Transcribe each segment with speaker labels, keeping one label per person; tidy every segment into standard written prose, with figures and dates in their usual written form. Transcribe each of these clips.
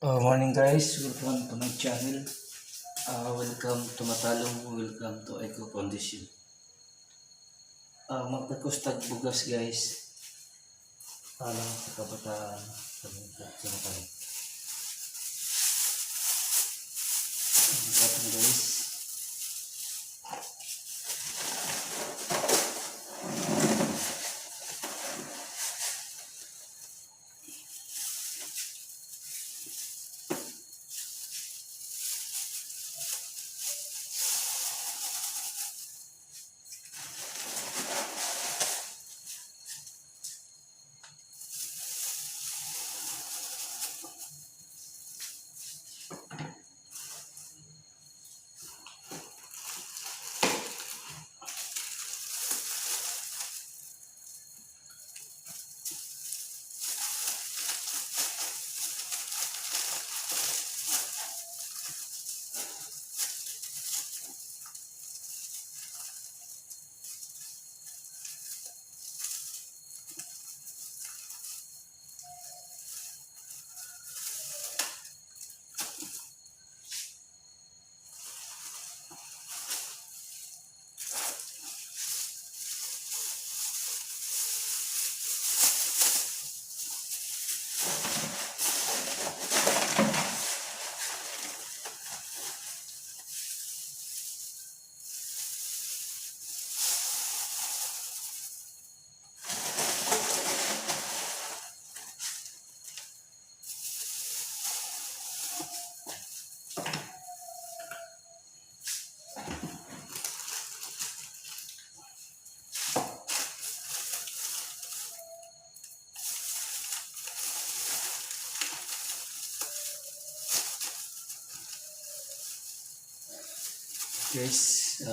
Speaker 1: Morning guys, welcome to my channel. Welcome to Matalom, welcome to Eco Foundation. Magtakos tag bugas, guys. Alang sa kabataan sa Matalom. Ang guys. Guys,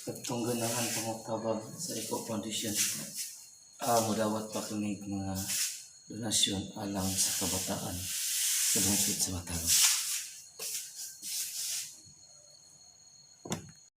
Speaker 1: katong ganahan pangutabang sa Eco Foundation. Mudawat pa kami mga donasyon alang sa kabataan sa lungsod sa Matalom.